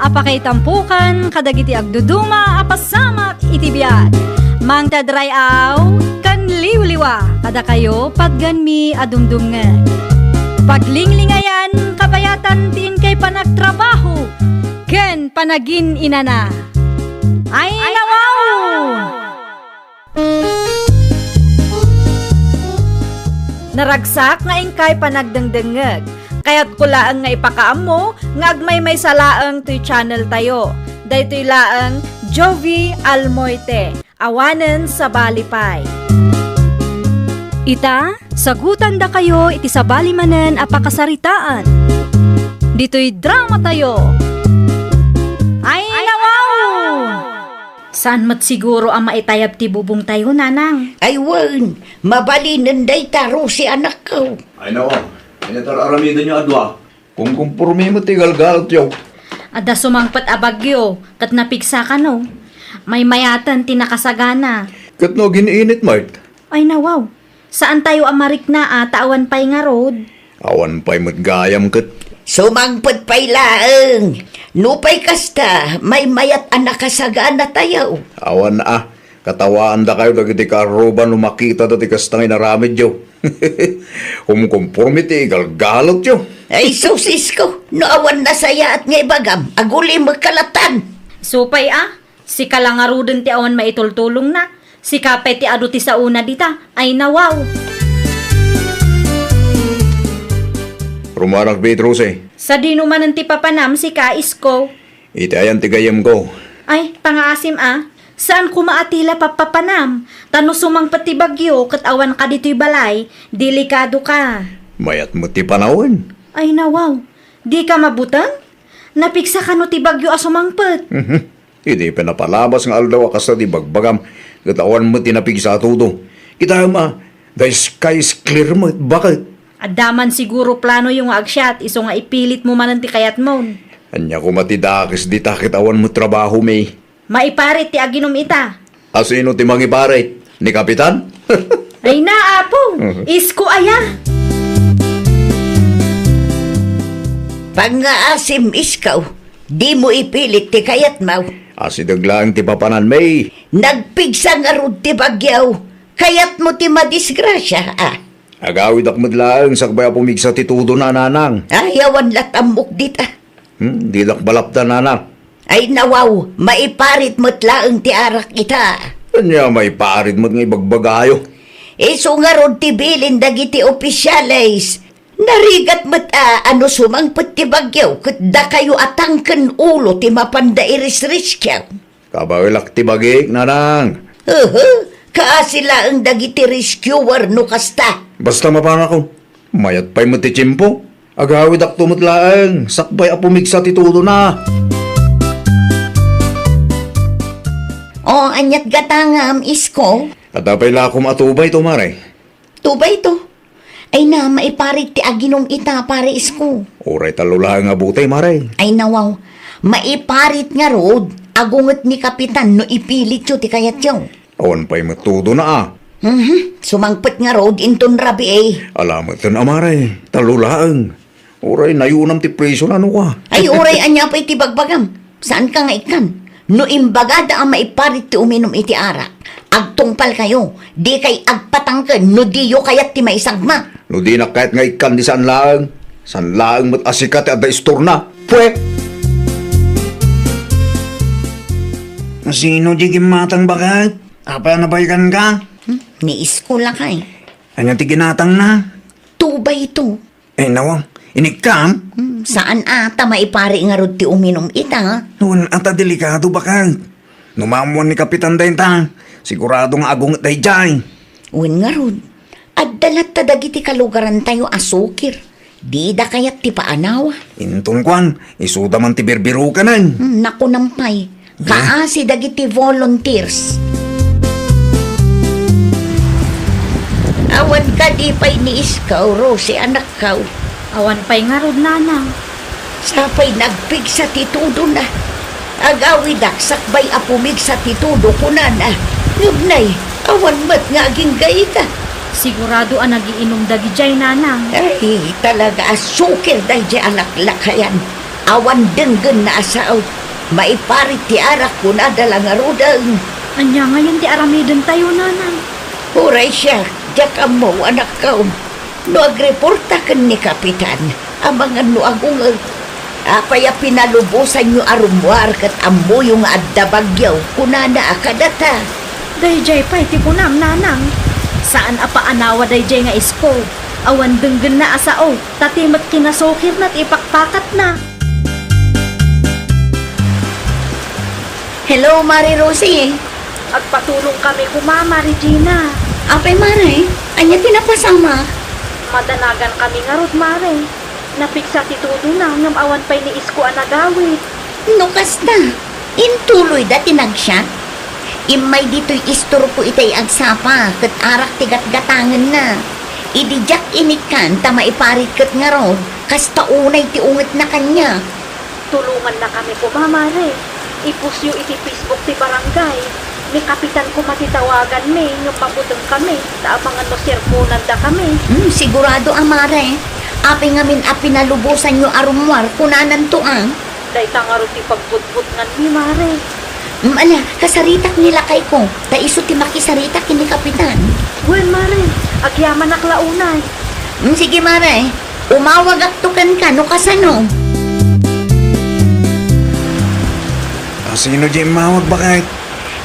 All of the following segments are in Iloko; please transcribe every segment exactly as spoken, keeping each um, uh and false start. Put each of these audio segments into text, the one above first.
Pakaitampokan kadagiti agduduma a pasamak iti biag. Mangted ray-aw ken liwliwa kadakayo patgenmi a dumdumngeg. Paglinglingayan, kabayatan ti inkay panagtrabaho ken panagin-inana. Ay, nawaw! Naragsak nga inkay panagdengdengngeg. Kayatko laeng nga ipakaammo nga agmaymaysa laeng toy channel tayo. Daytoy laeng Jovi Almoite, awanen sabali pay. Ita, sagutandakayo iti sabali manen a pakasaritaan. Ditoy drama tayo. Ay, nawaw! Saan met siguro a maitayab ti bubongtayo, Nanang? Ay wen, mabalinen dayta, Rosie, anakko. Ay, nawaw. Ay, natar-aramidenyo a dua. Kumkumpormi met ti galgalotyo. Adda sumangpet a bagyo, ket napigsa kano. Maymayaten ti nakasagana. Ket no agin-init met? Ay, nawaw. Saantayo a marikna a ta awan pay ngarud. Awan pay met gayam ket. Sumangpet pay laeng. Nupay kasta, maymayat a nakasaganatayo. Awan a, katawaandakayo dagiti kaarruba no makitada ti kasta nga inaramidyo. Kumkumpormi ti igalgalotyo. Ay, sus, isko, no awan nasayaat nga ibagam, agulimek kalatan. Supay a, Sika la ngaruden ti awan maitultulongna. Sika pay ti adu ti saona dita. Ay, nawaw. Rumarak, Beatrice. Sadino manen ti papanam, sika, isko? Iti ayan ti gayyemko. Ay, pangaasim a. Saan koma a ti la papapanam. Ta no sumangpet ti bagyo ket awan ka ditoy balay, delikado ka. Mayat met ti panawen. Ay, nawaw. Di ka mabuteng? Napigsa kano ti bagyo a sumangpet? Mhm. Idi pinapalabas nga aldaw a kasta ti bagbagam, ket awan met ti napigsa a tudo. Kitaem a, the sky is clear met, baket. Adda man siguro planoyo nga agsiat, isu nga ipilitmo manen ti kayatmon. Ania koma ti dakes dita ket awan met trabaho, May? Maiparit ti aginum ita. A sino ti mangiparit? Ni Kapitan? Ay na, Apo! Mhm. Isko aya? Pangngaasim, isko, dimo ipilit ti kayatmo. Asideg laeng ti papanan, May. Nagpigsa ngarud ti bagyo. Kayatmo ti madisgrasia, a? Agawidak met laeng sakbay a pumigsa ti tudona, Nanang. Ay, awan lat' ammok dita. Hmm, didak malapdan, Nanang. Ay, nawaw, maiparit met laeng ti arak ita. Ania maiparit met nga ibagbagayo? Isu ngarud ti bilin dagiti opisyales. Narigat met a, a no sumangpet ti bagyo ket dakayo a tangken ulo ti mapanda irisriskio. Kabaelak ti bagik, Nanang. Hehe, kaasi laeng dagiti rescuer no kasta. Basta mapanakon. Mayat pay met ti tiempo. Agawidakto met laeng, sakbay a pumigsa ti tudona. O, aniat gatangam, isko? Adda pay lakom a tubayto, Mare. Tubayto? Ay na, maiparit ti aginum ita, Pare Isko. Uray tallo laeng a butay, Mare. Ay nawaw, maiparit ngarud, agunget ni Kapitan no ipilityo ti kayatyo. Awan pay met tudona a. Mhm. Sumangpet ngarud inton rabii. Alameten a, Mare, tallo laeng. Uray nayunam ti presyo na, no ka? Ay, uray ania pay ti bagbagam. Saanka nga ikkan? No imbagada a maiparit ti uminum iti arak, agtungpalkayo, dikay agpatangken no diyo kayat ti maisagmak. No dinak kayat nga ikkan, di saan laeng. Saan laeng met a sika ti adda istorna. Pwek! Sino di gimmatang baket? Apay a nabaygan ka? Hmm? Ni Isko lakay. Ania ti ginatangna? Tubayto. Ay, nawa, inikkam? Hmm, saan a, ta maipari ngarud ti uminum ita. Wen, ata delikado, baket. No maammuan ni Kapitan dayta, sigurado nga agunget daydiay. Wen ngarud, adda latta dagiti kalugarantayo a sukir. Dida kayat ti paanawa. Inton kuan, isuda man ti birbirukanen. Hmm, nakunam pay. Kaasi dagiti volunteers. Awan kadi pay ni Isko, Rosie, anakko? Awan pay ngarud, Nanang. Sapay nagpigsa ti tudona. Agawidak sakbay a pumigsa ti tudo, kunana. Ngem nay, awan met nga agingga ita. Sigurado a nagiinum dagidiay, Nanang. Ay, talaga a sukir daydiay a laklakayan. Awan denggenna a sao. Maiparit ti arak kunada la ngaruden. Ania ngayen ti aramidentayo, nanang? Uray siak, diak ammo, anakko. No agreporta ken ni Kapitan, amangan no agungek. Apay a pinalubosanyo a rummuar ket ammoyo nga adda bagyo, kunana a kadata. Daydiay pay ti kunam, nanang. Saan a paanawa daydiay nga isko. Awan denggenna a sao, ta ti met kinasukirna ti ipakpakatna. Hello, Mare Rosie. Agpatulong kami koma, Mare Gina. Apay, Mare? Ania ti napasamak? Madanagan kami ngarud, Mare. Napigsa ti tudona ngem awan pay ni isko a nagawid. No kasta, intuloyda ti nagsiak? Immay ditoy istorko itay agsapa ket arak ti gatgatangenna. Idi diak inikkan ta maiparit ket ngarud, kasta unay ti ungetna kaniak. Tulongannakami koma, Mare. Ipostyo iti Facebook ti barangay. Ni Kapitan koma ti tawaganmi ngem mabutengkami ta amangan no sermonandakami. Hmm, sigurado a, Mare. Apay ngamin a pinalubosanyo a rummuar, kunananto a. Dayta ngarud ti pagbutbutnganmi, Mare. Hmm, ala, kasaritak ni lakayko, ta isu ti makisarita ken ni Kapitan. Wen, Mare, agyamanak la unay. Hmm, sige, Mare. Umawagakto kenka no kasano. A, sino diay immawag, baket?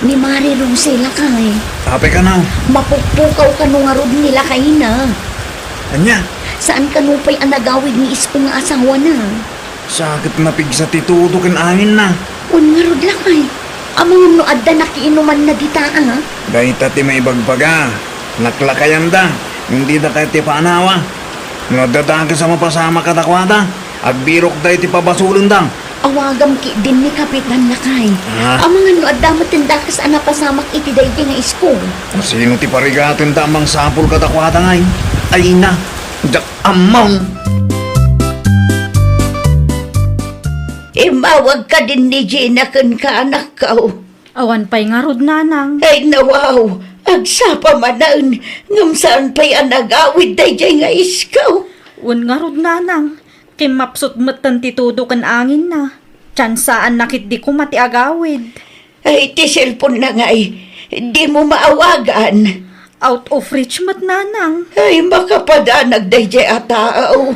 Ni Mare Rosie, lakay. Apay kano? Mapukpukaw kano ngarud ni lakayna. Ania? Saan kano pay a nagawid ni isko nga asawana? Sa ket napigsa ti tudo ken anginna. Wen ngarud, lakay. Amangan no adda nakiinumanna dita, a? Dayta ti maibagbaga. Naklakayanda, ngem dida kayat ti paanawa. No adda dakes a mapasamak kadakuada, agbirokda iti pabasolenda. Awagam ketdin ni Kapitan, lakay. Ah? Amangan no adda met dakes a napasamak iti daydi nga isko. Sino ti parigatenda a mangsapul kadakuada ngay? Ay na, diak ammo. Immawag kadin ni Gina kenka, anakko. Awan pay ngarud, nanang. Ay, nawaw, agsapa manen, ngem saan pay a nagawid daydiay nga isko. Wen ngarud, nanang, kimmapsut metten ti tudo ken anginna. Tiansaanna ketdi koma ti agawid. Ay, ti cellphone-na ngay, dimo maawagan? Out of reach met, nanang. Ay, makapadanag daydiay a tao.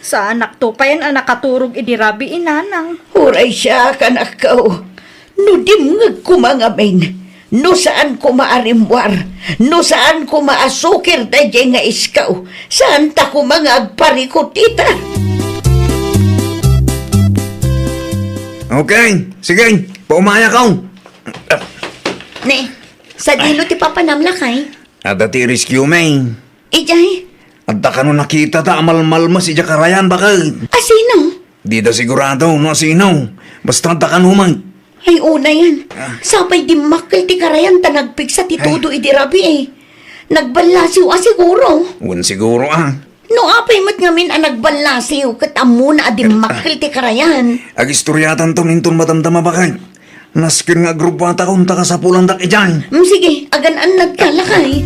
Saanakto payen a nakaturog idi rabii, nanang. Uray siak, anakko. No dimngeg koma ngamin, no saan koma a rimmuar, no saan koma a sukir daydiay nga isko, saanta koma nga agparikut ita. Okay, sige, paumayakaw. Ne, sadino ti papanam, lakay? Adda ti rescue, May. Idiay? Adda kano nakitata a malmalmes idiay karayan, baket? Asino? Dida sigurado no asino. Basta adda kano met. Ay, unayen. Ah. Sapay dimmakkel ti karayan ta nagpigsa ti tudo idi rabii. Nagballasiw a siguro. Wen siguro, a. No apay met ngamin a nagballasiw ket ammona a dimmakkel ti karayan. Agistoriatanton inton madamdama, baket. Nasken nga agruppatakon ta kasapulandak idiay. Mm, sige, agan-annadka, lakay.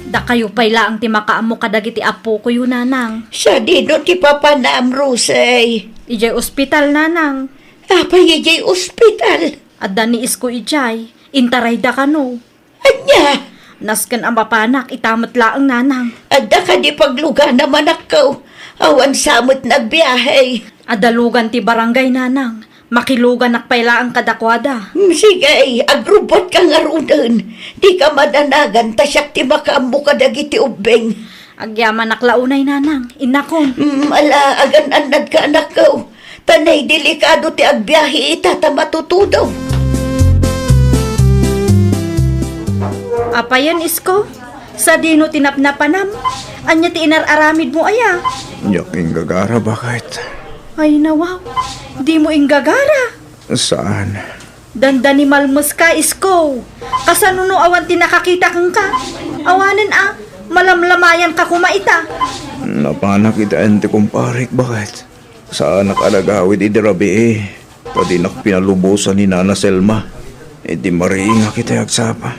Dakayo pay laeng ti makaammo kadagiti appokoyo, nanang. Sadino ti papanam, Rosey? Idiay ospital, nanang. Apay idiay ospital? Adda ni isko idiay. Intarayda kano. Ania? Nasken a mapanak ita met laeng, nanang. Adda kadi pagluganam, anakko? Awan sa met nagbiahe. Adda lugan ti barangay, nanang. Makiluganak pay laeng kadakuada. Mm, sige, agrubbuatka ngaruden. Dika madanagan ta siak ti makaammo kadagiti ubbing. Agyamanak la unay, nanang. Innakon. Mm, ala, agan-annadka, anakko. Ta naidelikado ti agbiahe ita ta matutudo. Apayen, isko? Sadino ti napnapanam? Ania ti inar-aramidmo aya? Diak inggagara, baket. Ay, nawaw. Dimo inggagara? Saan. Dandani malmeska, isko. Kasano no awan ti nakakita kenka? Awanen a, malamlamayanka koma ita. Napanak iti ayan ti kumparek, baket. Saanak a nagawid idi rabii, ta dinak pinalubosan ni Nana Selma. Idi mariingak iti agsapa,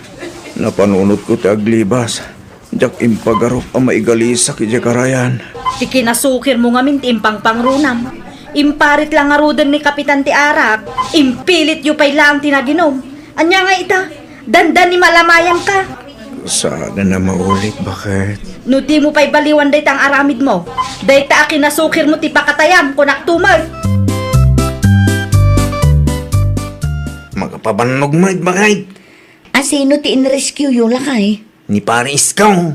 napanunotko ti aglibas. Diak impagarup a maigalisak idiay karayan. Ti kinasukirmo ngamin ti impangpangronam. Imparit la ngaruden ni Kapitan ti arak, impilityo pay laeng ti naginum. Ania nga ita? Dandani malamayanka. Saan a maulit, baket? No dimo pay baliwan dayta nga aramidmo, dayta a kinasukirmo ti pakatayam, kunak tumet. Makapabannog met, baket. A, sino ti in-rescue-yo, lakay? Ni Pare Iskaw.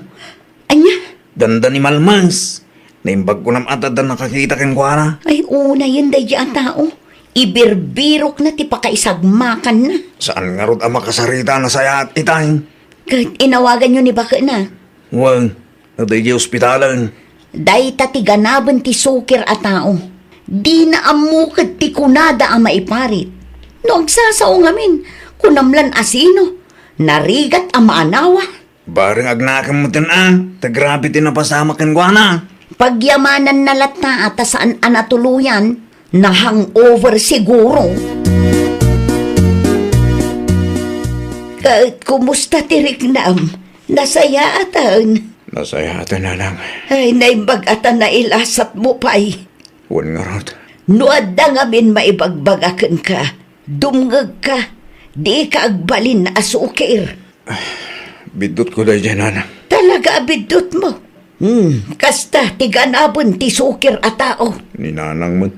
Ania? Dandani malmas. Naimbag ko nam a ta adda nakakita kenkuana. Ay, unayen daydi a tao. Ibirbirokna ti pakaisagmakanna. Saan ngarud a makasarita a nasayaat itay? Ket inawaganyo ni baketna? Wen, no daydi ospitalen. Dayta ti ganaben ti sukir a tao. Dina ammo ket ti kunada a maiparit. No agsasao ngamin, kunam lan a sino. Narigat a maanawa. Bareng agnakem metten a, ta grabe ti napasamak kenkuana. Pagyamananna latta a ta saan a natuloyan, na-hangover siguro. Ket kumusta ti riknam? Nasayaatan? Nasayaatan, nanang. Ay, naimbag a ta nailasatmo pay. Wen ngarud. No adda ngamin maibagbaga kenka, dumngegka, dika agbalin a sukir. Biddutko daydiay, nanang. Talaga a biddutmo? Hmm, kasta ti ganaben ti sukir a tao. Ni nanang met,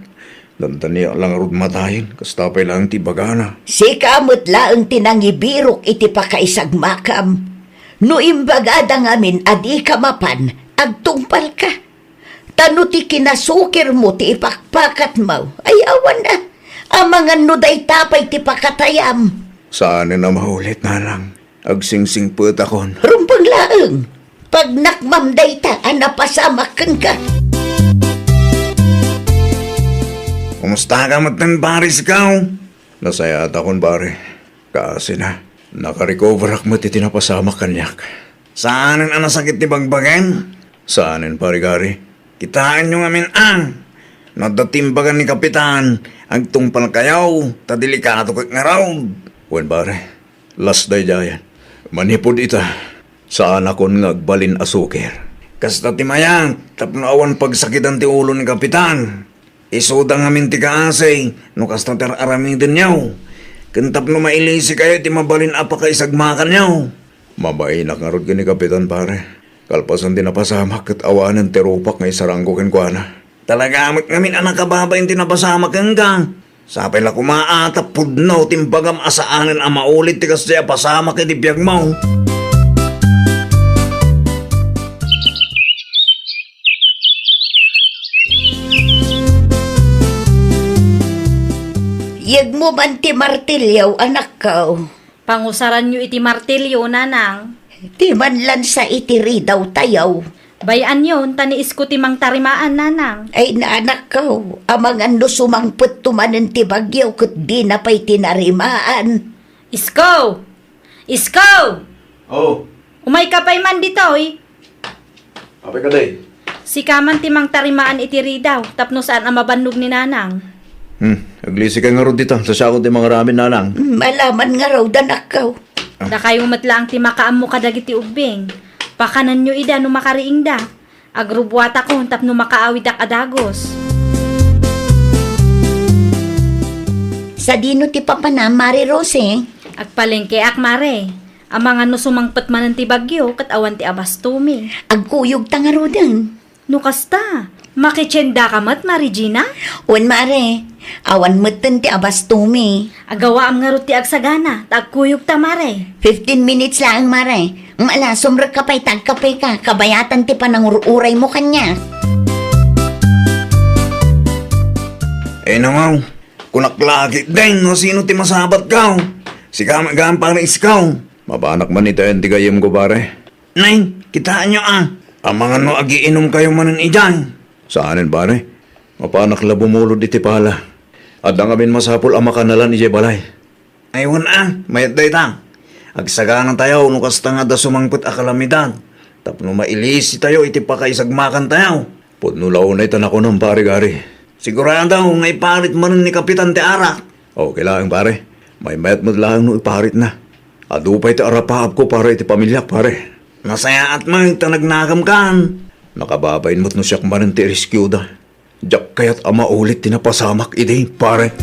dandaniak la ngarud matayen, kasta pay laeng ti ibagana. Sika met laeng ti nangibirok iti pakaisagmakam. No imbagada ngamin a dika mapan, agtungpalka. Ta no ti kinasukirmo ti ipakpakatmo, ay awan a. Amangan no dayta pay ti pakatayam. Saanen a maulit, nanang. Agsingsingpetakon. Rumbeng laeng. Pagnakmam dayta a napasamak kenka. Kumustaka metten, Pare Iskaw? Nasayaatakon, pare. Kaasina, nakarecoverak met iti napasamak kaniak. Saanen a nasakit ti bagbagim? Saanen, Pare Gary. Kitaenyo ngamin a, no adda ti imbagan ni Kapitan, agtungpalkayo, ta delikado ket ngarud. Wen, pare, las daydiayen. Manipud ita, saanakon nga agbalin a sukir. Kasta ti mayat, tapno awan pagsakitan ti ulo ni Kapitan. Isuda ngamin ti kaasi no kasta ti ar-aramidenyo, ken tapno mailisikayo iti mabalin a pakaisagmakanyo. Mabainak ngarud ken ni Kapitan, pare. Kalpasan ti napasamak ket awanen ti rupak nga isarangko kenkuana. Talaga met ngamin a nakababain ti napasamak kenka. Sapay la koma a ta pudno ti imbagam a saanen a maulit ti kasdiay a pasamak iti biagmo. Yegmo man ti martilyo, anakko. Pangusaranyo iti martilyo, nanang. Ti manlansa iti ridaw tayo. Bay-anyon, ta ni Isko ti mangtarimaan, nanang. Ay, anakko, amangan no sumangpetto manen ti bagyo ket dina pay tinarimaan. Isko! Isko! Oh. Umayka pay man ditoy. Apay kadi? Sika man ti mangtarimaan iti ridaw, tapno saan a mabannog ni nanang. Hmm, aglisi ka ngarud dita, ta siakon ti mangaramid, nanang. Hmm, alaman ngarud, anakko. Ah. Dakayo met laeng ti makaammo kadagiti ubbing. Pakanenyo ida no makariingda. Agrubbuatakon tapno makaawidak a dagus. Sadino ti papanam, Mare Rosie? Agpalengkeak, Mare. Amangan no sumangpet manen ti bagyo ket awan ti abastomi. Agkuyogta ngaruden. No kasta, makitiendaka met, Mare Gina? Wen, Mare. Awan metten ti abastomi. Agawaam ngarud ti agsagana, ta agkuyogta, Mare. Fifteen minutes laeng, Mare. Ala, sumrekka pay ta agkapeka, kabayatan ti panangur-uraymo kaniak. Eh, nangaw, kunak la ketdin no sino ti masabatko. Sika met gayam, Pare Isko. Mapanak man itaen ti gayyemko, pare. Nay, kitaenyo a. Amangan no agiinumkayo manen idiay. Saanen, pare? Mapanak la bumulod iti pala. Adda ngamin masapul a makanalan idiay balay. Ay, wen a, mayat dayta. Agsaganatayo no kasta nga adda sumangpet a kalamidad, tapno mailisitayo iti pakaisagmakantayo. Pudno la unay ta nakunam, Pare Gary. Sigurado nga iparit manen ni Kapitan ti arak. Okay laeng, pare. Maymayat met laeng no iparitna. Adu pay ti arapaapko para iti pamiliak, pare. Nasayaat met ta nagnakemkan. Nakababain met no siak manen ti irescueda. Diak kayat a maulit ti napasamak idi, pare.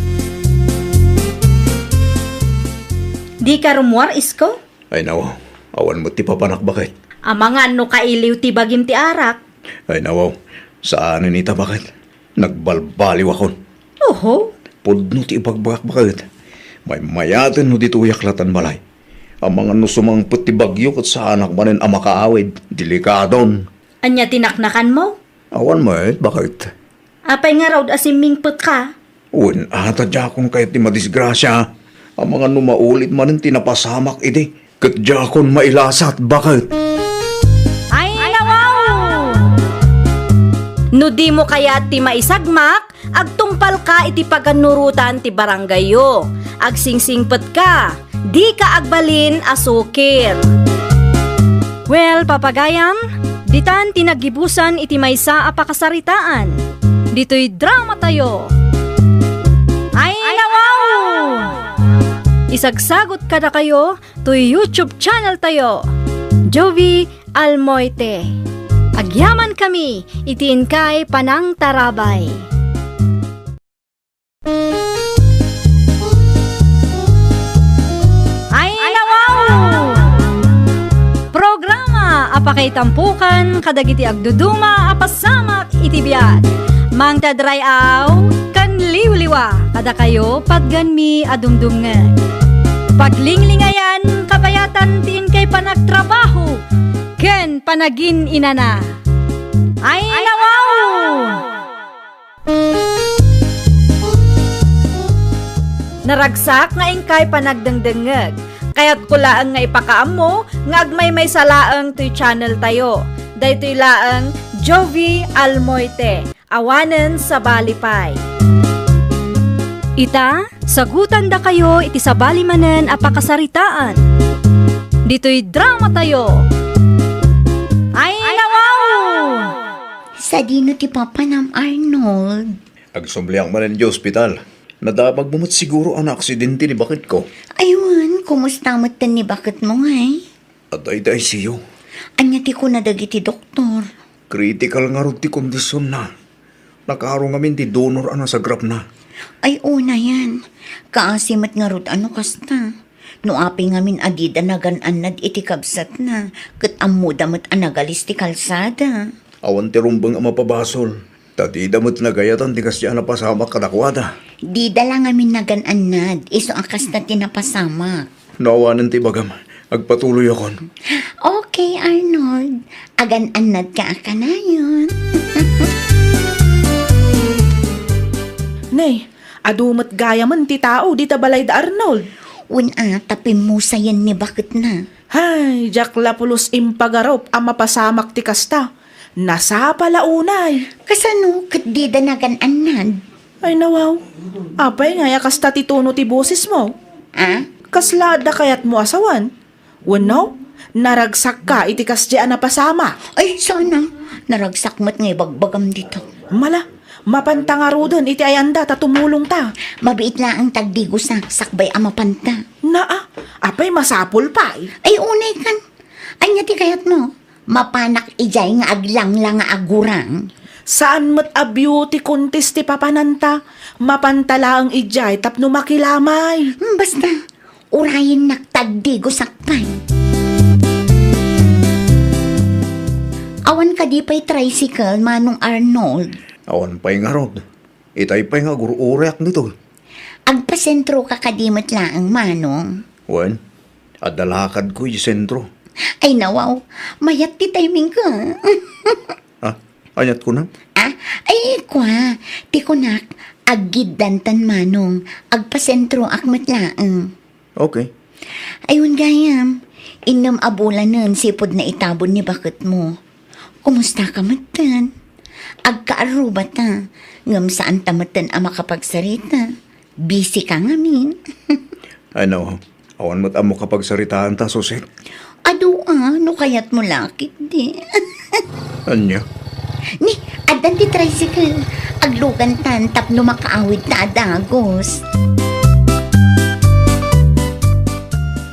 Dika rummuar, Isko? Ay, nawaw. Awan met ti papanak, baket. Amangan no kailiw ti bagim ti arak. Ay, nawaw. Saanen ita, baket. Nagbalbaliwakon. Oho. Pudno ti ibagbagak, baket. Maymayaten no ditoyak latan balay. Amangan no sumangpet ti bagyo ket saanak manen a makaawid. Delikadon. Ania ti naknakanmo? Awan met, baket. Apay ngarud a simmingpetka? Wen, ata diakon kayat ti madisgrasia. Amangan no maulit manen ti napasamak idi. Ket diakon mailasat, baket. Ay, nawaw! No dimo kayat ti maisagmak, agtungpalka iti pagannurotan ti barangayyo. Agsingsingpetka. Dika agbalin a sukir. Well, papagayam, ditan ti naggibusan iti maysa a pakasaritaan. Ditoy dramatayo. Ay, nawaw! Isagsagot kadakayo toy YouTube channel tayo, Jovi Almoite. Agyaman kami iti inkay panangtarabay. Ay, nawaw! Programa a pakaitampukan kadagiti agduduma a pasamak iti biag. Mangted ray-aw ken liwliwa kadakayo patgenmi a dumdumngeg. Paglinglingayan, kabayatan ti inkay panagtrabaho ken panagin-inana. Ay, nawaw! Naragsak nga inkay panagdengdengngeg. Kayatko laeng nga ipakaammo nga agmaymaysa laeng toy channel tayo. Daytoy laeng Jovi Almoite, awanen sabali pay. Ita, sagutandakayo iti sabali manen a pakasaritaan. Ditoy dramatayo. Ay, nawaw! Sadino ti papanam, Arnold? Agsumbliak manen iti ospital. Nadamagmo met siguro a naaksidente ni baketko. Ay wen, kumusta metten ni baketmo ngay? Adda iti I C U. Ania ti kuna dagiti doktor? Critical ngarud ti kondisionna. Nakaaro ngamin ti donor a nasagrapna. Ay, unayen. Kaasi met ngarud a no kasta. No apay ngamin a dida nagan-annad iti kabsatna, ket ammoda met a nagalis ti kalsada. Awan ti rumbeng a mapabasol, ta dida met nagayatan ti kasdiay a napasamak kadakuada. Dida la ngamin nagan-annad, isu a kasta ti napasamak. No awanen ti ibagam, agpatuloyakon. Okay, Arnold. Agan-annadka a kanayon. Ne, adu met gayamen ti tao dita balay da Arnold. Wen a, ta pimmusayen ni baketna. Hay, diak la pulos impagarup a mapasamak ti kasta. Nasapul a unay. Kasano ket dida nagan-annad? Ay, nawaw. Apay ngay a kasta ti tono ti bosesmo? A? Kasla adda kayatmo a sawen? Wenno, naragsakka iti kasdiay a napasamak? Ay, sana. Naragsak met nga ibagbagam dita. Mala, mapanta ngaruden iti ayanda ta tumulongta. Mabiit laeng ti agdigosak sakbay a mapanta. Naa, apay masapul pay? Ay, unay kan. Ania ti kayatmo? Mapanak idiay nga aglanglang nga agurang? Saan met a beauty contest ti papananta. Mapanta laeng idiay tapno makilamay. Hmm, basta, urayennak ta agdigosak pay. Awan kadi pay tricycle, Manong Arnold? Awan pay ngarud. Itay pay nga agur-uriak ditoy. Agpasentroka kadi met laeng, Manong? Wen, adda lakadko iti sentro. Ay, nawaw. Mayat ti timingko. Ah, aniat kunam? Ah, ay, kua. Ti kunak, aggiddantan, Manong. Agpasentroak met laeng. Okay. Ay, wen gayam, innem a bulanen sipud naitabon ni baketmo. Kumustaka metten? Agkaarrubata, ngem saanta metten a makapagsarita. Busy ka ngamin. Ano, awan met ammo kapagsaritaanta, Suset? Adu a, no kayatmo la ketdi. Ania? Ni, addan ti tricycle. Aglugantan tapno makaawidta a dagus.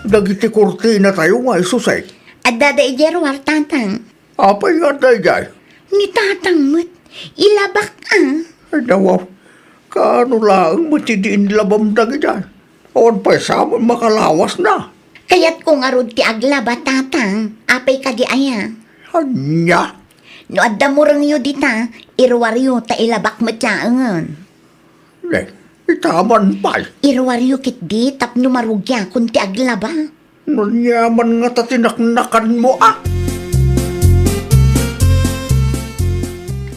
Dagiti kurtinatayo nga isu, Suset? Adda da idiay ruar, Tatang. Apay nga adda idiay? Ni Tatang met. Ilabak a. Ay, nawaw. Kaano laeng met ti di inlabam dagita? Awan pay sa met makalawasna. Kayatko ngarud ti aglaba, Tatang. Apay kadi aya? Ania? No adda murengyo dita, iruaryo ta ilabak met laengen. Ne, itaman pay. Iruaryo ketdi tapno marugiakon ti aglaba. No ania man ngata ti naknakanmo, a?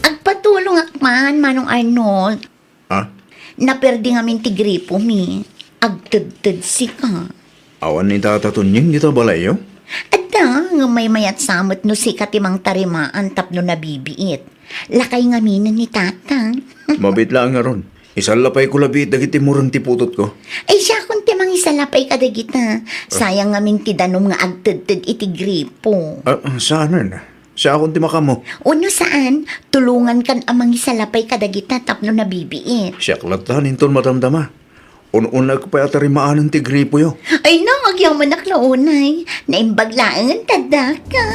Agpatulongak man, Manong Arnold. Ha? Naperdi ngamin ti gripomi. Agtedted sika. Awan ni Tata Tunying dita balayyo? Adda, ngem maymayat sa met no sika ti mangtarimaan tapno nabibiit. Lakay ngaminen ni Tata. Mabiit laeng ngarud. Isalapayko labiit dagiti mureng ti putotko. Ay, siakon ti mangisalapay kadagita. Sayang ngamin ti danum nga agtedted iti gripo. Ah, saanen? Siakon ti makaammo. Uno saan, tulongankan a mangisalapay kadagita tapno nabibiit. Siak latta inton madamdama. Un-unaek pay a tarimaanen ti gripoyo. Ay, no, agyamanak la unay. Naimbag laengen ta addaka.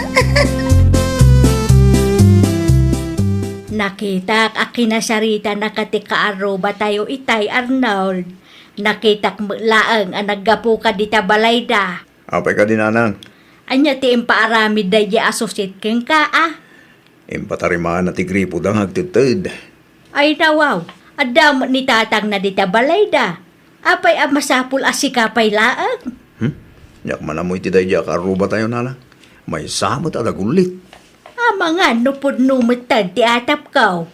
Nakitak a kinasaritanaka ti kaarrubatayo itay, Arnold. Nakitak met laeng a naggapuka dita balayda. Apay kadi, nanang? Ania ti impaaramid daydi a suset kenka, a? Impatarimaanna ti gripoda nga agtedted. Ay, nawaw, adda met ni tatangna dita balayda. Apay a masapul a sika pay laeng? Hmm? Diak man ammo iti daydi a kaarrubatayo, nanang. Maysa met a nagullit. Amangan no pudno metten ti atapko.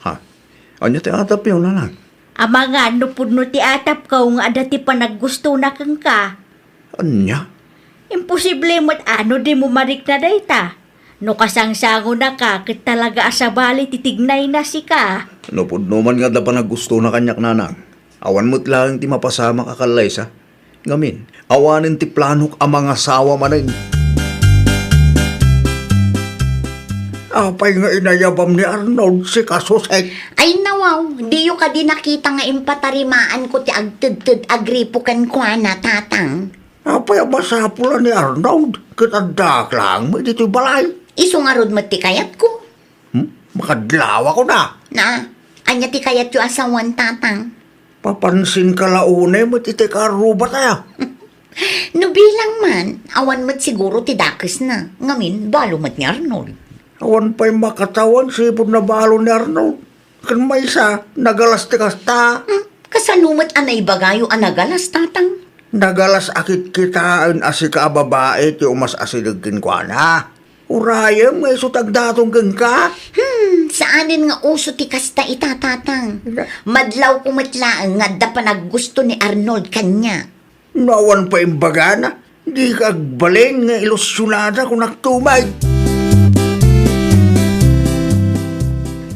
Ha? Ania ti atapyo, nanang? Amangan no pudno ti atapko nga adda ti panaggustona kenka. Ania? Imposible met a no dimo marikna dayta. No kasangsangonaka ket talaga a sabali ti tignayna sika. No pudno man nga adda panaggustona kaniak, nanang, awan met laeng ti mapasamak a kallaysa. Ngamin, awanen ti planok a mangasawa manen. Apay nga inayabam ni Arnold sika, Susek? Ay, nawaw, diyo kadi nakita nga impatarimaanko ti agtedted a gripo kenkuana, tatang? Apay a masapul a ni Arnold ket addaak laeng met ditoy balay? Isu ngarud met ti kayatko. Hmm? Makadlawakon a. Na, ania ti kayatyo a sawen, tatang? Papansinka la unay met iti kaarrubatayo. No bilang man, awan met siguro ti dakesna. Ngamin, balo met ni Arnold. Awan pay makatawen sipud na balo ni Arnold. Ken maysa, nagalas ti kasta. Hmm, kasano met a naibagayo a nagalas, tatang? Nagalas a kitkitaen a sika a babai ti umas-asideg kenkuana. Urayem nga isu ti agdaton kenka. Hmm, saanen nga uso ti kasta ita, tatang. Ina- Madlawko met laeng nga adda panaggusto ni Arnold kaniak. No awan pay imbagana, dika agbalin nga ilusionada kunakto met.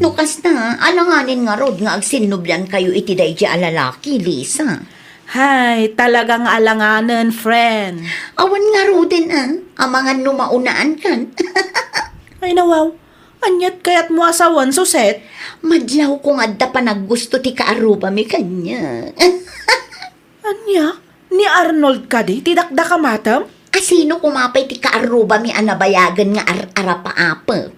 No kasta, alanganen ngarud nga agsinnubliankayo iti daydi a lalaki, Lisa. Hay, talaga nga alanganen, friend. Awan ngaruden, a. Amangan no maunaan kan. Ay, nawaw. Aniat kayatmo a sawen, Suset? Madlawko nga adda panaggusto ti kaarrubami kaniak. Ania? Ni Arnold kadi ti dakdakamatem? A sino koma pay ti kaarrubami a nabayagen nga ar-arapaapek?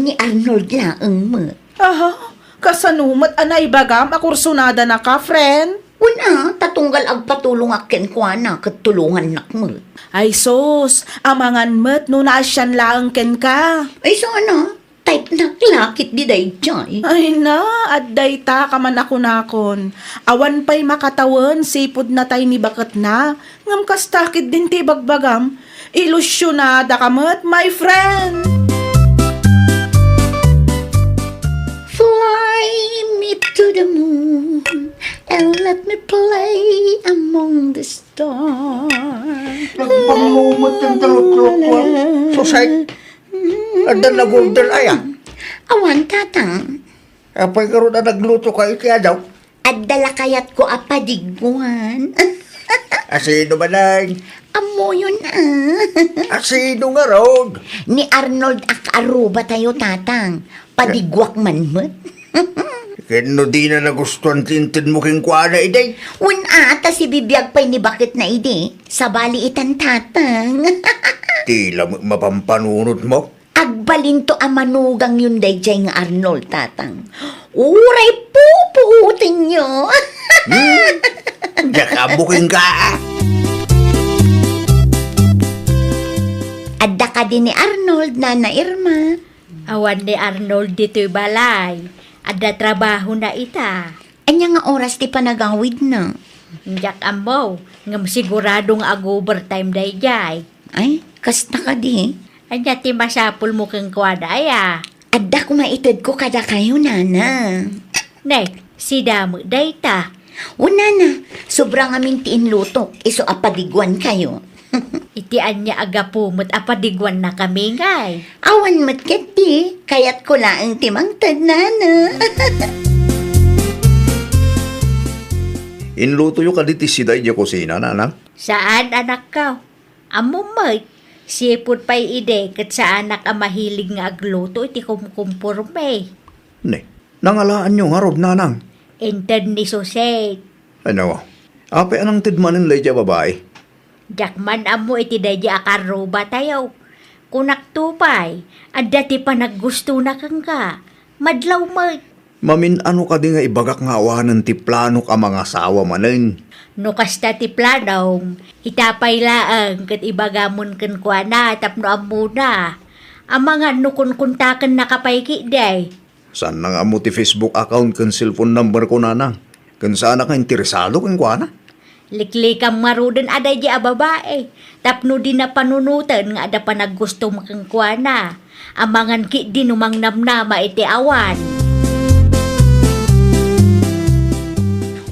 Ni Arnold laeng met. Aha, kasano met a naibagam a kursonadanaka, friend? Wen a, ta tunggal agpatulongak kenkuana ket tulongannak met. Ay sus, amangan met no naasian laeng kenka. Ay, saan a? Type-nak la ketdi daydiay. Ay na, adda ita ka man a kunakon. Awan pay makatawen sipud natay ni baketna. Ngem kasta ketdin ti ibagbagam. Ilusionadaka met, my friend! Fly me to the moon and let me play among the stars. Nagpanglumet ti talutlutuan. Susay, adda nag-order aya? Awan, tatang. Apay garud a naglutoka iti adaw? Adda la kayatko a padiguan. A sino manen? Ammoyon a. A sino ngarud? Ni Arnold a kaarrubatayo, tatang. Padiguak man met. Ken no dina nagustuan ti intedmo kenkuana idi? Wen a, ta sibibiag pay ni baketna idi. Sabali itan, tatang. Ti la met mapampanunotmo? Agbalinto a manugangyon daydiay nga Arnold, tatang. Uray po Tinyo. Hmm? Diak ammo kenka. Adda kadi ni Arnold, Nana Irma? Awan ni Arnold ditoy balay. Adda trabahona ita. Ania nga oras ti panagawidna? Diak ammo, ngem sigurado nga ag-overtime daydiay. Ay, kasta kadi? Ania ti masapulmo kenkuana, aya? Adda koma itedko kadakayo, Nana. Ne, sida met dayta. Wen, Nana, sobra ngamin ti inlutok, isu a padiguankayo. Iti ania a gapu met a padiguannakami ngay? Awan met ketdi, kayatko laeng ti mangted, Nana. Inlutoyo kadi ti sida idiay kusina, Nana? Saan, anakko. Ammom met, sipud pay idi ket saanak a mahilig nga agluto iti kumkumporme. Ne, nangalaanyo ngarud, Nanang? Inted ni Sosek. Ano? Apay a nangted manen daydiay a babai? Diak man ammo iti daydiay a karrubatayo. Kunakto pay, adda ti panaggustona kenka. Madlaw met. Mamin-ano kadi nga ibagak nga awanen ti planok a mangasawa manen? No kasta ti planom, ita pay laeng ket ibagamon kenkuana tapno ammona. Amangan no kunkuntakennaka pay ketdi. Saanna nga ammo ti Facebook account ken cellphone number ko, Nanang. Ken saanak nga interesado kenkuana. Liklikam ngaruden a daydiay a babai, tapno dina panunoten nga adda panaggustom kenkuana. Amangan ketdi no mangnamnama iti awan.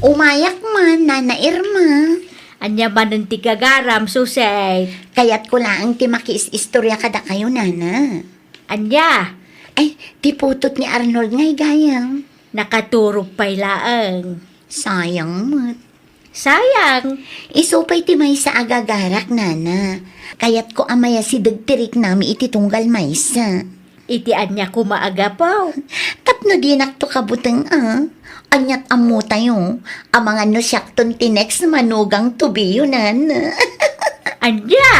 Umayak man, Nana Irma. Ania manen ti gagaram, Sosek? Kayatko laeng ti makiis-istorya kadakayo, Nana. Ania? Ay, ti putot ni Arnold ngay gayam. Nakaturog pay laeng. Sayang met. Sayang. Isu pay ti maysa a gagarak, Nana. Kayatko a mayasideg ti riknami iti tunggal maysa. Iti ania koma a gapu? Tapno dinakto kabuteng a. Aniat ammotayo? Amangan no siakton ti next manugang to be, Nana. Ania?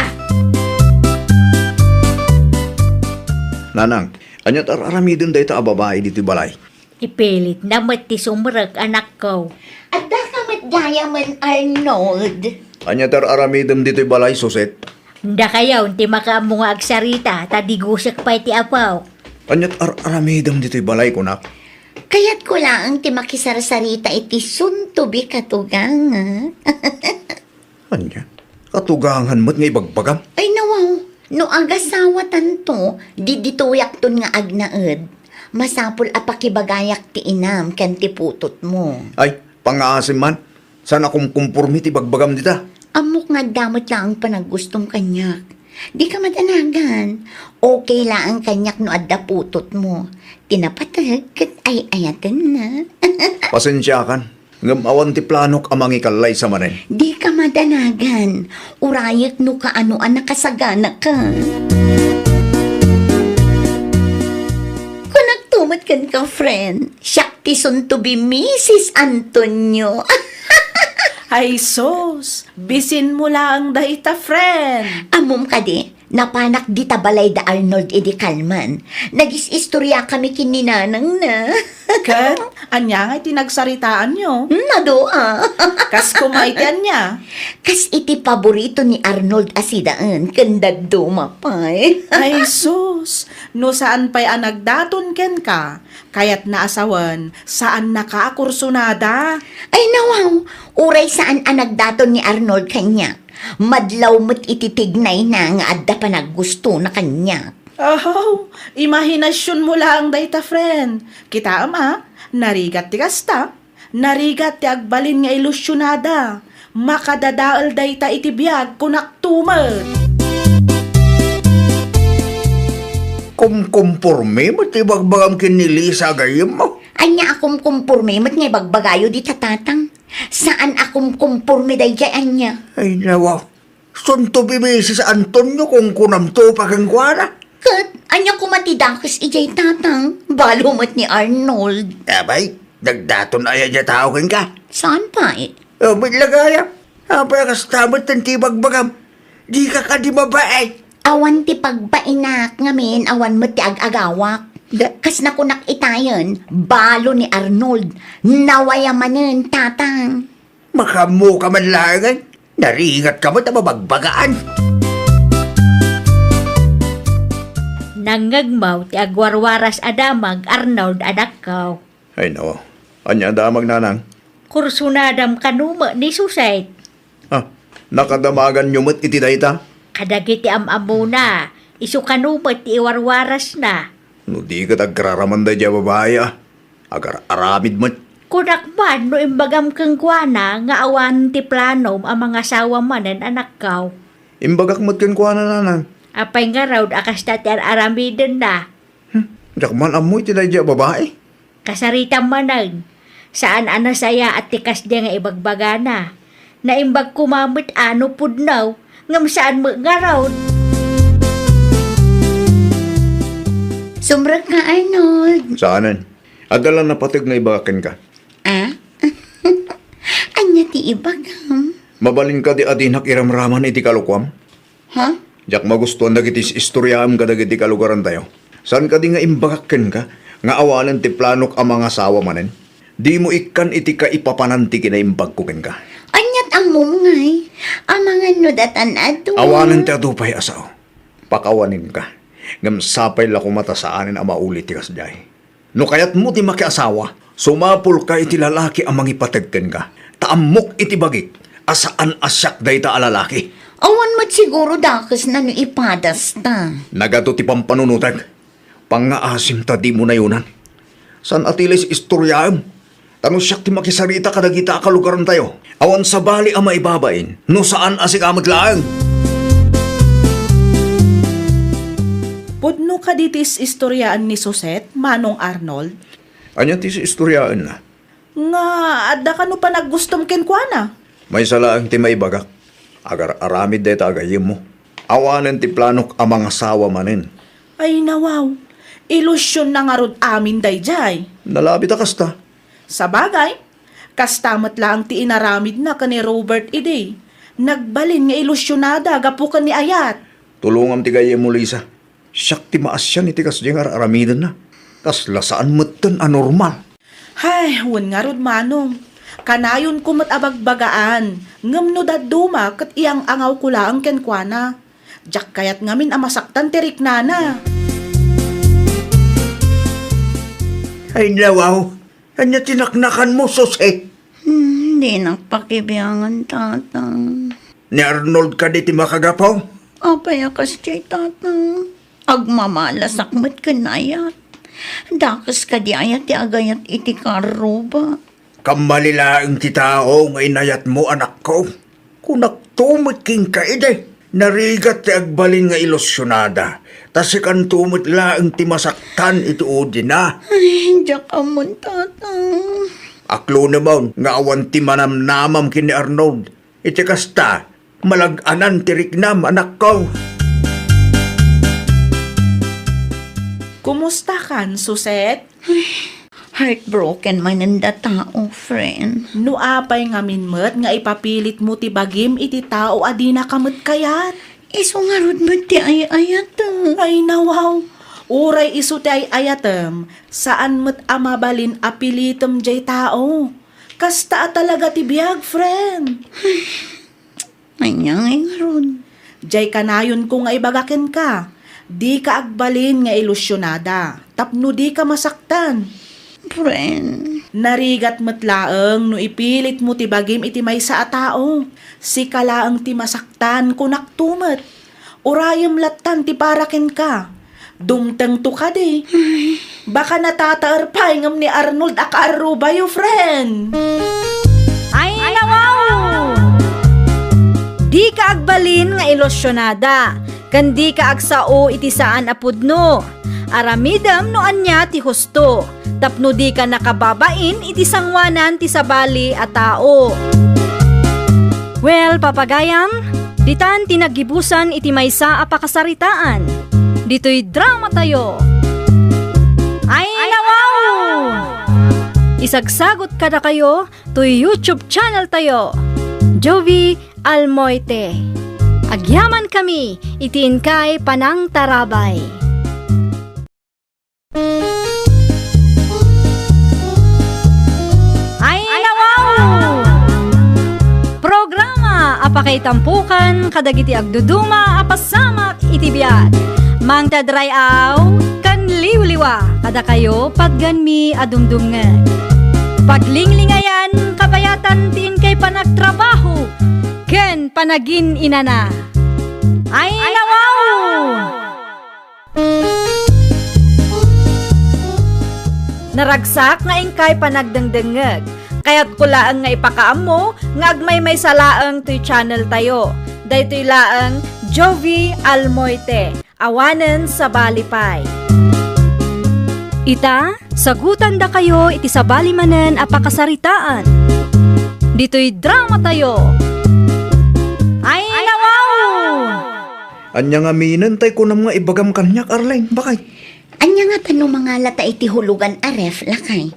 Nanang, aniat ar-aramiden dayta a babai ditoy balay? Ipilitna met ti sumrek, anakko. Adda ka met gayam, Arnold. Ania ti ar-aramidem ditoy balay, Suset? Dakayo ti makaammo nga agsarita, ta digusiak pay ti apok. Ania ti ar-aramidem ditoy balay, kunak? Kayatko laeng ti makisarsarita iti soon-to-be katugangak. Ania? Katugangan met nga ibagbagam? Ay, nawaw. No agasawatanto, di ditoyakton nga agnaed. Masapul a pakibagayak ti inam ken ti putotmo. Ay, pangngaasim man. Saan a kumkumporme ti ibagbagam dita? Ammok nga adda met laeng panaggustom kaniak. Di ka madanagan. Okay laeng kaniak no adda putotmo. Ti napateg ket ay-ayatenna. Pasensiakan. Ngem awan ti planok a mangikallay sa manen. Di ka madanagan. Urayek no kaano a nakasaganaka. Kunakto met kenka, friend. Siak ti soon-to-be Misis Antonio. Ay sus, bisinmo laeng dayta, friend. Ammom kadi? Napanak dita balay da Arnold idi kalman. Nagis-istoriakami ken ni nanangna. Ket, ania ngay ti nagsaritaanyo? Hmm, adu a. Kas koma iti ania? Kas iti paborito ni Arnold a sidaen ken dadduma pay. Ay sus, no saan pay a nagdaton kenka, kayatna a sawen, saannaka a kursunada. Ay nawaw, uray saan a nagdaton ni Arnold kaniak. Madlaw met iti tignayna nga adda panaggustona kaniak. Ahaw, imahinasionmo laeng dayta, friend. Kitaem a, narigat ti kasta. Narigat ti agbalin nga ilusionada. Makadadael dayta iti biag, kunakto met. Kumkumporme met ti ibagbagam ken ni Lisa a gayyemmo. Ania a kumkumporme met nga ibagbagayo dita, Tatang? Saan a kumkumporme daydiay ania? Ay, nawa. Soon-to-be Misis Antonio, kunkunamto pay kenkuana. Ket, ania koma ti dakes idiay, Tatang? Balo met ni Arnold. Abay, nagdaton aya diay tao kenka? Saan pay? Oh, met la gayam. Apay a kasta met ti ibagbagam? Dika kadi mabain. Awan ti pagbainak, ngamin awan met ti ag-agawak. Da, kas nakunak itayen, balo ni Arnold. Nawaya manen, Tatang. Makaammoka man laengen. Narigatka met a mabagbagaan. Nangngegmo ti agwarwaras a damag, Arnold, anakko. Ay, no. Ania a damag, Nanang? Kursunadam kano met ni Suset. Ah, nakadamaganyo met iti dayta? Kadagiti am-ammona, isu kano met ti iwarwarasna. No di ket agraraman daydiay a babai, a. Agar-aramid met. Kunak man no imbagam kenkuana nga awan ti planom a mangasawa manen, anakko. Imbagak met kenkuana, Nanang. Apay ngarud a kasta ti ar-aramidenna? Hmm, diak man ammo iti daydiay a babai. Kasaritam manen, saan a nasayaat ti kasdiay nga ibagbagana. Naimbag koma met a no pudno, ngem saan met ngarud. Sumrekka, Arnold. Saanen. Adda la napateg nga ibagak kenka. Ah? Ania ti ibagam? Mabalin kadi a dinak iramraman iti kalokuam? Ha? Diak magustuan dagiti is-istoriaem kadagiti kalugarantayo. Saan kadi nga imbagak kenka nga awanen ti planok a mangasawa manen? Dimo ikkan iti kaipapanan ti kinaimbagko kenka. Aniat ammom ngay? Amangan no datan adu. Awanen ti adu pay a sao. Pakawaninka. Ngem sapay la koma ta saanen a mauli ti kasdiay. No kayatmo ti makiasawa, sumapulka iti lalaki a mangipateg kenka. Ta ammok iti bagik a saan a siak dayta a lalaki. Awan met siguro dakesna no ipadasta. Nagadu ti pampanunotek. Pangngaasim ta dimo nayonan. Saan a ti la is-istoriaem. Ta no siak ti makisarita kadagita a kalugarantayo, awan sabali a maibabain no saan a sika met laeng. Pudno kadi ti is-istoriaan ni Suset, Manong Arnold? Ania ti is-istoriaenna? Nga adda kano panaggustom kenkuana? Maysa laeng ti maibagak. Agar-aramid dayta a gayyemmo. Awanen ti planok a mangasawa manen. Ay, nawaw. Ilusionna ngarud amin daydiay. Nalabit a kasta. Sabagay, kasta met laeng ti inaramidna ken ni Robert idi. Nagbalin nga ilusionada gapu ken ni Ayat. Tulongam ti gayyemmo, Lisa. Siak ti maasian iti kasdiay nga ar-aramidenna. Kasla saan metten a normal. Hay, wen ngarud, Manong. Kanayonko met a bagbagaan, ngem no dadduma ket iyang-angawko laeng kenkuana. Diak kayat ngamin a masaktan ti riknana. Ay, nawaw. Ania ti naknakanmo, Suset? Hmm, dinak pakibiangan, Tatang. Ni Arnold kadi ti makagapu? Apay a kasdiay, Tatang? Agmamalasak met ken Ayat. Dakes kadi aya ti agayat iti karruba? Kammali laeng ti tao nga inayatmo, anakko. Kunakto met kenka idi, narigat ti agbalin nga ilusionada, ta sikanto met laeng ti masaktan iti udina. Ay, diak ammon, Tatang. Aklonemon nga awan ti manamnamam ken ni Arnold. Iti kasta, malag-anan ti riknam, anakko. Kumustakan, Suset? Ay, heartbroken manen datao, friend. No apay ngamin met nga ipapilitmo ti bagim iti tao a dinaka met kayat? Isu ngarud met ti ay-ayatem. Ay, nawaw. Uray isu ti ay-ayatem, saan met a mabalin a pilitem jay tao. Kasta a talaga ti biag, friend. Ania ngay ngarud? Jay kanayonko nga ibaga kenka, dika agbalin nga ilusionada, tapno dika masaktan. Friend. Narigat met laeng no ipilitmo ti bagim iti maysa a tao. Sika laeng ti masaktan, kunakto met. Urayem lattan ti para kenka. Dumtengto kadi. Ay. Baka natataer pay ngem ni Arnold a kaarrubayo, friend. Ay, nawaw! Dika agbalin nga ilusionada, ken dika agsao iti saan a pudno. Aramidem no ania ti husto, tapno dika nakababain iti sangoanan ti sabali a tao. Well, papagayam, ditan ti naggibusan iti maysa a pakasaritaan. Ditoy dramatayo. Ay, nawaw! Isagsagot kadakayo toy YouTube channel tayo, Jovi Almoite. Agyamankami iti inkay panangtarabay. Kaitampukan kadagiti agduduma a pasamak iti biag. Mangted ray-aw ken liwliwa kadakayo patganmi a dumdumngeg. Paglinglingayan, kabayatan ti inkay panagtrabaho ken panagin-inana. Ay, nawaw! Naragsak nga inkay panagdengdengngeg. Kayatko laeng nga ipakaammo nga agmaymaysa laeng toy channel tayo. Daytoy laeng Jovie Almoite, awanen sabali pay. Ita, sagutandakayo iti sabali manen a pakasaritaan. Ditoy drama tayo. Ay, nawaw! Ania ngaminen tay kunam nga ibagam kaniak, Arlene? Bakit? Ania ngata no mangalata iti hulugan a ref, lakay?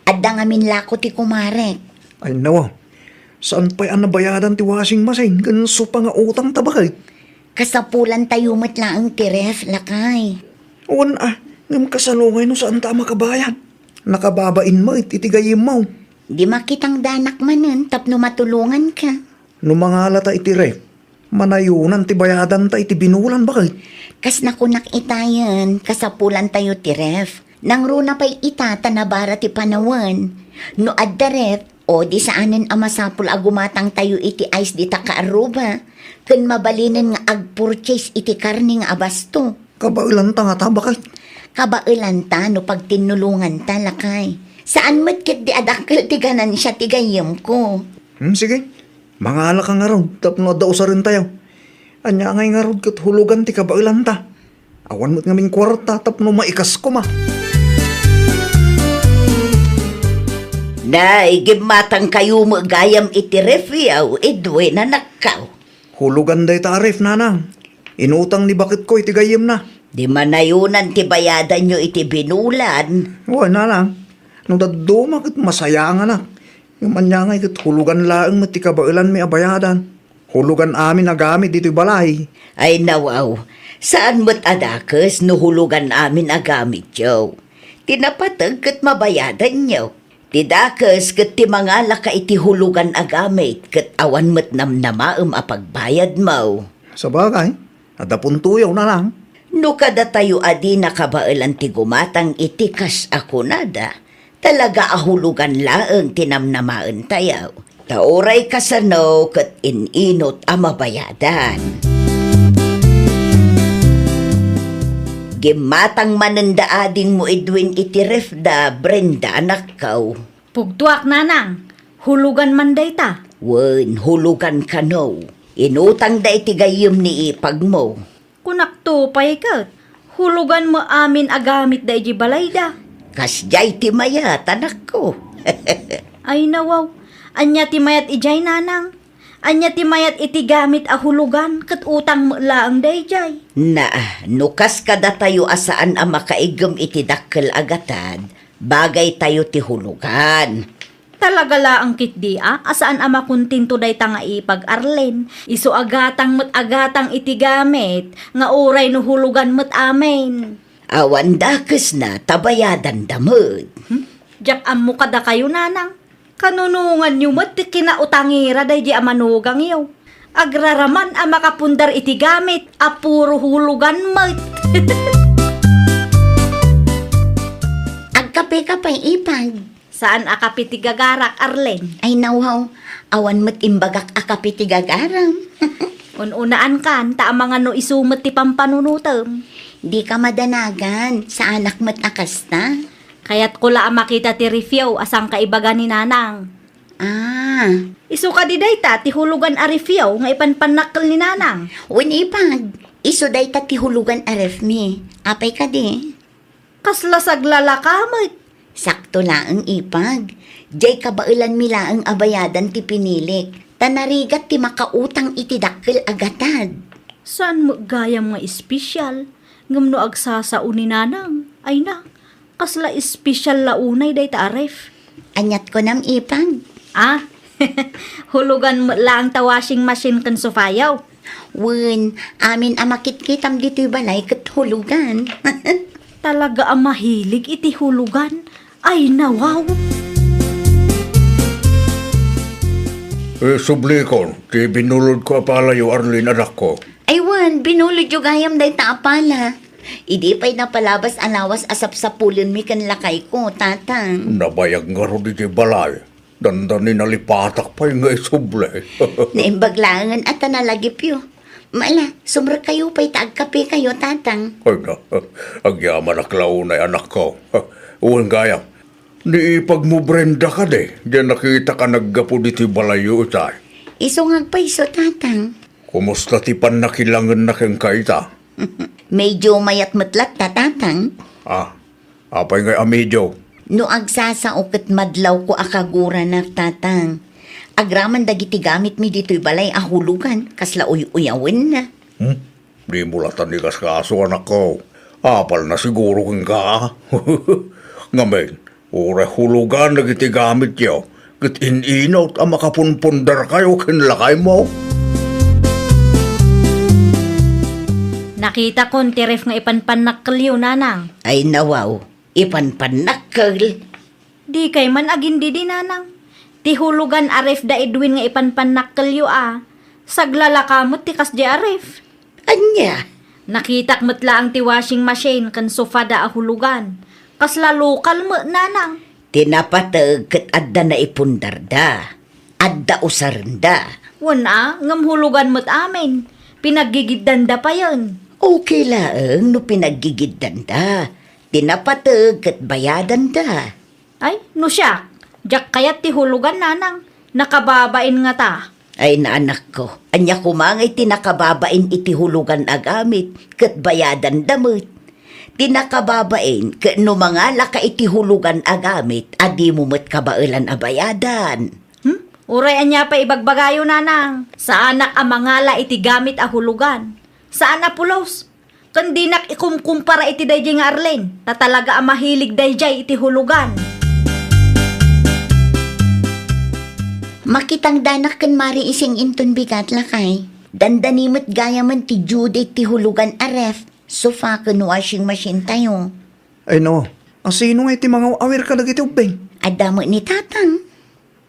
Adda ngamin lako ti kumarek. Ay, nawa. Saan pay a nabayadan ti washing machine ken sofa nga utangta, bakit? Kasapulantayo met laeng ti ref, lakay. Wen a, ngem kasano ngay no saanta a makabayad? Nakababain met iti gayyemmo. Di makitang danak manen tapno matulonganka. No mangalata iti ref, manayonan ti bayadanta iti binulan, bakit? Kas nakunak itayen, kasapulantayo ti ref. Nangruna pay ita ta nabara ti panawen. No adda ref, o di saanen a masapul a gumatangtayo iti ice dita kaarruba, ken mabalinen nga agpurchase iti karne nga abasto. Kabaelanta ngata, bakit? Kabaelanta no pagtinnulonganta, lakay. Saan met ketdi a dakkel ti ganansia ti gayyemko. Hmm, sige. Mangalaka ngarud tapno adda usarentayo. Ania ngay ngarud ket hulugan ti kabaelanta? Awan met ngamin kuarta tapno maikas koma. Nay, gimmatangkayo met gayam iti ref, Edwin, anakko. Hulugan dayta a ref, nanang. Inutang ni baketko iti gayyemna. Di manayonan ti bayadanyo iti binulan. Wen, nanang. No dadduma ket masayanganak. Ngem ania ngay ket hulugan laeng met ti kabaelanmi a bayadan. Hulugan amin a gamit ditoy balay. Ay, nawaw. Saan met a dakes no hulugan amin a gamityo. Ti napateg ket mabayadanyo. Ti dakes ket ti mangalaka iti hulugan a gamit ket awan met namnamaem a pagbayadmo. Sabagay, adda puntoyo, nanang. No kadatayo a di nakabaelan ti gumatang iti kas a kunada, talaga a hulugan laeng ti namnamaentayo. Ta uray kasano ket in-inut a mabayadan. Gimmatang manen da adingmo Edwin iti ref da, Brenda, anakko. Pugtoak, nanang. Hulugan man dayta. Wen, hulugan kano. Inutangda iti gayyem ni ipagmo. Kunakto pay ket, hulugan met amin a gamitda idiay balayda. Kasdiay ti mayat, anakko. Ay, nawaw. Ania ti mayat idiay, nanang? Ania ti mayat iti gamit a hulugan ket utang met laeng daydiay? Naa, no kas kadatayo a saan a makaiggem iti dakkel a gatad, bagaytayo ti hulugan. Talaga laeng ketdi a, a saan a makontento dayta nga ipag, Arlene. Isu a gatang met a gatang iti gamit, nga uray no hulugan met amin. Awan dakesna ta bayadanda met. Hmm? Diak ammo kadakayo, nanang. Kanunonganyo met ti kinautangira daydi a manugangyo. Agraraman a makapundar iti gamit a puro hulugan met. Agkape ka pay, ipag. Saan a kape ti gagarak, Arlene? Ay, nawaw. Awan met imbagak a kape ti gagaram. Un-unaankan, ta amangan no isu met ti pampanunotem. Dika madanagan, saanak met a kasta. Kayatko la a makita ti refyo a sangkaibaga ni nanang. Ah. Isu kadi dayta ti hulugan a refyo nga ipanpannakkel ni nanang? Wen, ipag, isu dayta ti hulugan a refmi. Apay kadi? Kasla saglalaka met. Sakto laeng, ipag. Diay kabaelanmi laeng a bayadan ti pinilik, ta narigat ti makautang iti dakkel a gatad. Saan met gayam nga espesyal, ngem no agsasao ni nanang, ay na, kasla espesyal la unay dayta a ref. Aniat kunam, ipag? Ah, hulugan met laeng ta washing machine ken sofayo. Wen, amin a makitkitam ditoy balay ket hulugan. Talaga a mahilig iti hulugan. Ay, nawaw! Eh, sublikon, ti binulodko a palayo, Arlene, anakko. Ay wen, binulodyo gayam dayta a pala. Idi pay napalabas a lawas a sapsapulenmi ken lakayko, Tatang. Nabayag ngarud iti balay. Dandani nalipatak pay nga isubli. Naimbag laengen a ta nalagipyo. Mala, sumrekkayo pay ta agkapekayo, Tatang. Ay na, agyamanak la unay, anakko. Wen gayam, ni ipagmo Brenda kadi, diay nakitak a naggapu ditoy balayyo itay. Isu nga agpayso, Tatang. Kumusta ti pannakilangenna kenka ita? Medyo mayat met latta, Tatang. Ah, apay ngay a medyo? No agsasao ket madlawko a kaguranak, Tatang. Agraman dagiti gamitmi ditoy balay a hulugan, kasla uy-uyawenna. Hmm? Dimo latta ni kaskaso, anakko. Apalna siguro kenka. Ngamin, uray hulugan dagiti gamityo, ket in-inut a makapunpundarkayo ken lakaymo. Nakitakon ti ref nga ipanpannakkelyo, Nanang. Ay, nawaw, ipanpannakkel? Dikay man agindidi, Nanang. Ti hulugan a ref da Edwin nga ipanpannakkelyo a. Saglalaka met ti kasdiay a ref. Ania? Nakitak met laeng ti washing machine ken sofa da a hulugan. Kasla lokal met, Nanang. Ti napateg ket adda naipundarda. Adda usarenda. Wen a, ngem hulugan met amin. Pinaggigiddanda payen. Okay laeng no pinaggigiddanda. Ti napateg ket bayadanda. Ay, no siak, diak kayat ti hulugan, Nanang. Nakababain ngata. Ay, naanakko, ania koma ngay ti nakababain iti hulugan a gamit ket bayadanda met? Ti nakababain ket no mangalaka iti hulugan a gamit a dimo met kabaelan a bayadan. Hmm? Uray ania pay ibagbagayo, Nanang? Saanak a mangala iti gamit a hulugan. Saan a pulos. Ken dinak ikumkumpara iti daydiay nga Arlene, ta talaga a mahilig daydiay iti hulugan. Makitangdanak ken Mari Ising inton bigat, lakay. Dandani met gayamen ti due date ti hulugan a ref, sofa ken washing machine tayo. Ay no, asino nga iti mangaw-awir kadagiti ubbing? Adda met ni Tatang.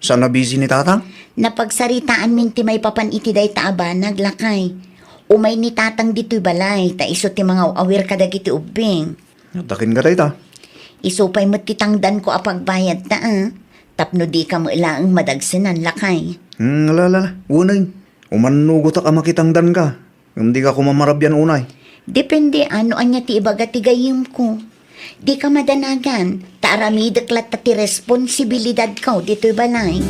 Saan a busy ni Tatang? Napagsaritaanmin ti maipapan iti dayta a banag, lakay. Umay ni Tatang ditoy balay, ta isu ti mangaw-awir kadagiti ubbing. Adda kenka dayta? Isu pay met ti tangdanko a pagbayadta, a. Tapno dika met laeng madagsenan, lakay. Hmm, ala, ala, ala. Unay. Umannugotak a makitangdanka. Ngem dika koma marabian unay. Depende a no ania ti ibaga ti gayyemko. Dika madanagan, ta aramidek latta ti responsibilidadko ditoy balay.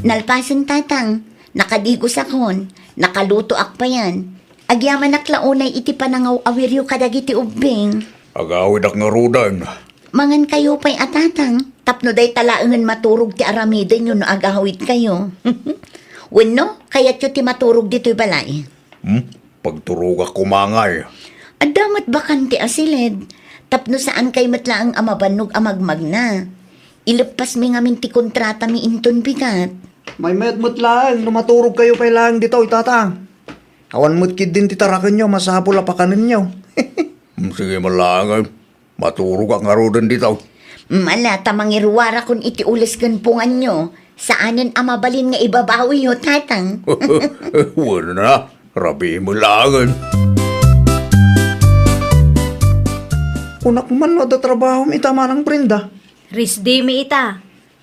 Nalpasen, Tatang, nakadigosakon, nakalutoak payen. Agyamanak la unay iti panangaw-awiryo kadagiti ubbing. Agawidak ngaruden. Mangankayo pay a, Tatang, tapno dayta laengen maturog ti aramidenyo no agawidkayo. Wenno, kayatyo ti maturog ditoy balay? Hmm? Pagturogak koma ngay. Adda met bakante a siled, tapno saankay met laeng a mabannog a magmagna. Ileppasmi ngamin ti kontratami inton bigat. Maymayat met laeng no maturogkayo pay laeng ditoy, Tatang. Awan met ketdin ti tarakenyo, masapul a pakanenyo. Hmm, sige man laeng. Maturogak ngaruden ditoy. Mala ta mangiruarakon iti ules ken punganyo. Saanen a mabalin nga ibabawiyo, Tatang. Wen a, rabii met laengen. Kunak man no adda trabahom ita, Manang Brenda. Risdimi ita.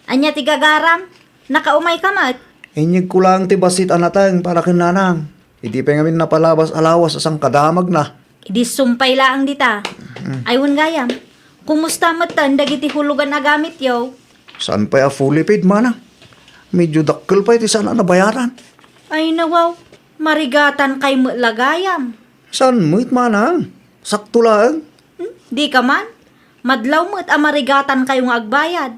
Ania ti gagaram? Nakaumayka met? Inyegko laeng ti bassit a nateng para ken Nanang. Idi pay ngamin napalabas a lawas a sangkadamagna. Idi sumpay laeng dita. Mm. Ay, wen gayam. Kumusta metten dagiti hulugan a gamityo? Saan pay a fully paid, Manang? Medyo dakkel pay ti saan a nabayaran. Ay, nawaw. Marigatankay met la gayam. Saan met, Manang? Sakto laeng. Hmm? Dika man? Madlaw met a marigatankayo nga agbayad.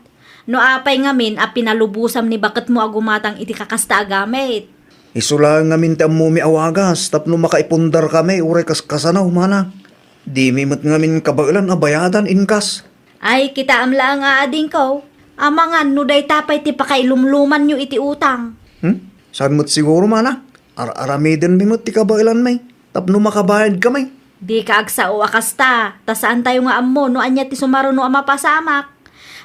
No apay ngamin a pinalubosam ni baketmo a gumatang iti kakasta a gamit? Isu laeng ngamin ti ammomi a wagas tapno makaipundarkami uray kaskasano, Manang. Dimi met ngamin kabaelan a bayadan inkas. Ay, kitaem laeng a adingko. Amangan no dayta pay ti pakailumlumanyo iti utang. Hmm? Saan met siguro, Manang? Ar-aramidenmi met ti kabaelanmi tapno makabayadkami. Dika agsao a kasta, ta saantayo nga ammo no ania ti sumaruno a mapasamak.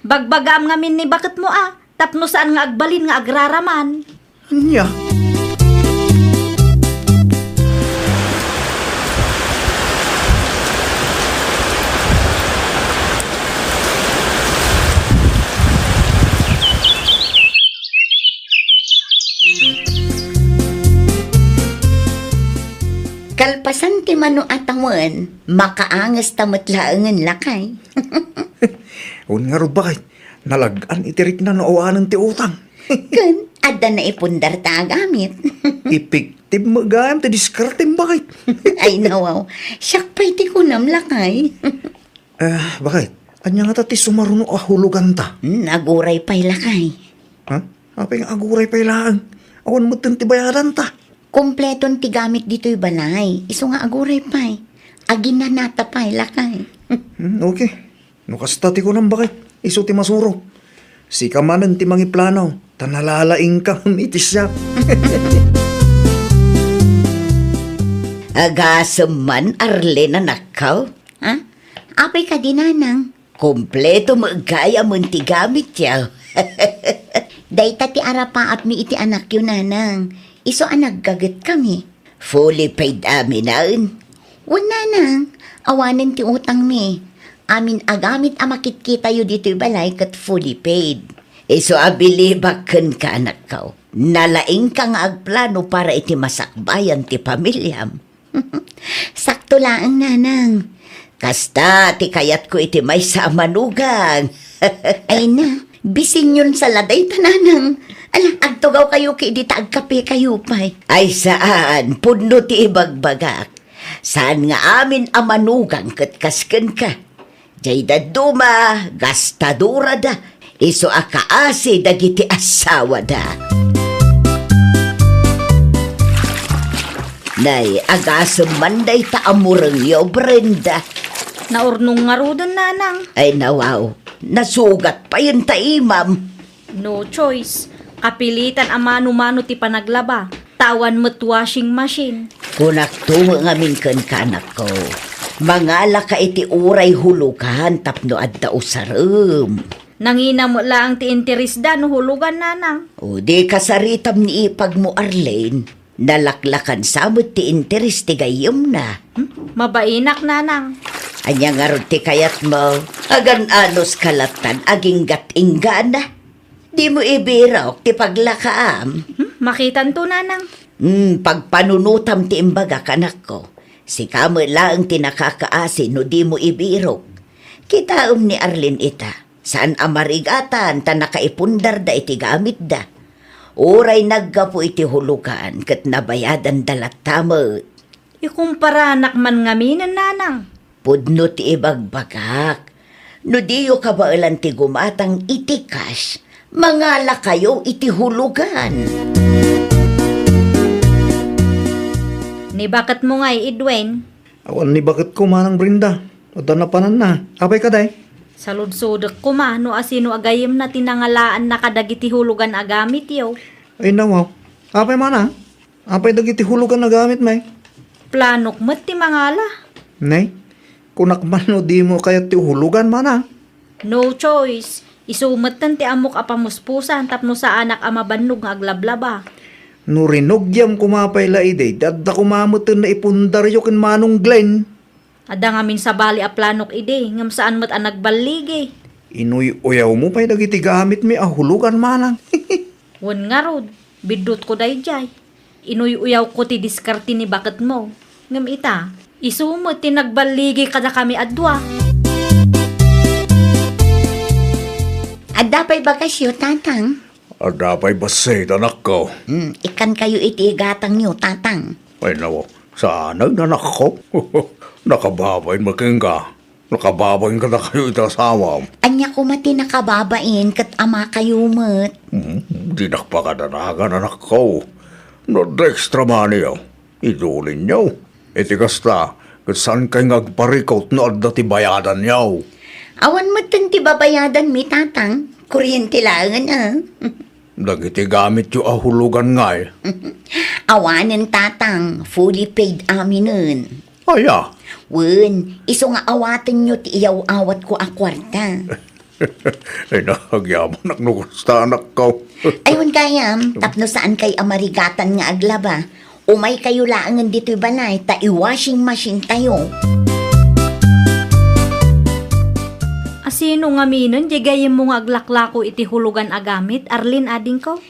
Bagbagaam ngamin ni baketmo a, tapno saan nga agbalin nga agraraman. Ania? Kalpasan ti mano a tawen, makaangesta met laengen, lakay. Wen ngarud, baket, nalag-an iti rikna no awanen ti utang. Ken adda naipundar ta agamit. Epektibo met gayam ti diskartem, baket. Ay, nawaw. Siak pay ti kunam, lakay. Eh, baket, ania ngata ti sumaruno a huloganta? Hmm, aguray pay, lakay. Ha? Apay nga aguray pay laeng? Awan metten ti bayadanta. Kompleton ti gamit ditoy balay. Isu nga aguray pay. Aginanata pay, lakay. Hmm, okay. No kasta ti kunam, baket, isu ti masurok. Sika manen ti mangiplano, ta nalalaingka ngem iti siak. Agasem man, Arlene, anakko. Ha? Apay kadi, nanang? Kompleto met gayam ti gamityo. Dayta ti arapaapmi iti anakyo, nanang. Isu a naggagetkami. Fully paid aminen? Wen, nanang, awanen ti utangmi. Amin a gamit a makitkitayo ditoy balay ket fully paid. Isu a bilibak kenka, anakko. Nalaingka nga agplano para iti masakbayan ti pamiliam. Sakto laeng, nanang. Kasta ti kayatko iti maysa a manugang. Ay na, bisinyon sa la dayta, nanang. Ala, agtugawkayo ket idi ta agkapekayo pay. Ay saan, pudno ti ibagbagak. Saan nga amin a manugang ket kas kenka. Jay dadduma, gastadorada. Isu a kaasi dagiti assawada. Nay, agasem man dayta a murengyo, Brenda. Naurnong ngaruden, nanang. Ay, nawaw. Nasugat payen ta imam. No choice. Kapilitan a mano-mano ti panaglaba. Ta awan met washing machine. Kunakto met ngamin kenka, anakko. Mangalaka iti uray hulugan tapno adda usarem. Nangina met laeng ti interesda no hulugan, nanang. O, di kasaritam ni ipagmo, Arlene. Nalaklakansa met ti interes ti gayyemna. Hmm? Mabainak, nanang. Ania ngarud ti kayatmo? Agan-anos ka lattan aginggat-inggana. Dimo ibirok ti paglakaam. Hmm? Makitanto, nanang. Hmm, pagpanunotam ti imbagak, anakko. Sika met laeng ti nakakaasi no dimo ibirok. Kitaem ni Arlene ita. Saan a marigatan ta nakaipundarda iti gamitda. Uray naggapu iti hulugan ket nabayadanda latta met. Ikumparanak man ngaminen, nanang. Pudno ti ibagbagak. No diyo kabaelan ti gumatang iti cash, mangalakayo iti hulugan. Ni baketmo ngay, Edwin? Awan ni baketko, Manang Brenda. Adda napananna. Apay kadi? Saludsodek koma no asino a gayyemna ti nangalaanna kadagiti hulugan a gamityo. Ay, nawaw. Apay, Manang? Apay dagiti hulugan a gamitmi? Planok met ti mangala. Nay, kunak man no dimo kayat ti hulugan, Manang. No choice. Isu metten ti ammok a pamuspusan tapno saanak a mabannog nga aglablaba. No rinugiam koma pay la idi, adda koma metten naipundaryo ken Manong Glenn. Adda ngamin sabali a planok idi, ngem saan met a nagballigi. Inuy-uyawmo pay dagiti gamitmi a hulugan, Manang. Wen ngarud, biddutko daydiay. Inuy-uyawko ti diskarte ni baketmo. Ngem ita, isu met ti nagballigi kadakami a dua. Adda pay bagasyo, Tatang? Adda pay bassit, anakko. Hmm, ikkankayo iti igatangyo, Tatang. Ay, nawa, saan, anakko? Nakababain met kenka. Nakababain kadakayo iti asawam. Ania koma ti nakababain ket amakayo met? Hmm, dinak pakadanagan, anakko. No adda extra money, oh, idulinyo. Iti kasta, ket saankay nga agparikut no adda ti bayadanyo. Awan metten ti babayadanmi, Tatang. Kuryente laengen, a. Dagiti gamityo a hulugan ngay? Awanen, Tatang. Fully paid aminen. Aya? Wen, isu nga awatenyo ti iyaw-awatko a kuarta. Ay na, agyamanak no kasta, anakko. Ay, wen gayam, tapno saankay a marigatan nga aglaba. Umaykayo laengen ditoy balay, ta i-washing machine tayo. Asino ngaminen, di gayyemmo nga aglaklako iti hulugan a gamit, Arlene, adingko?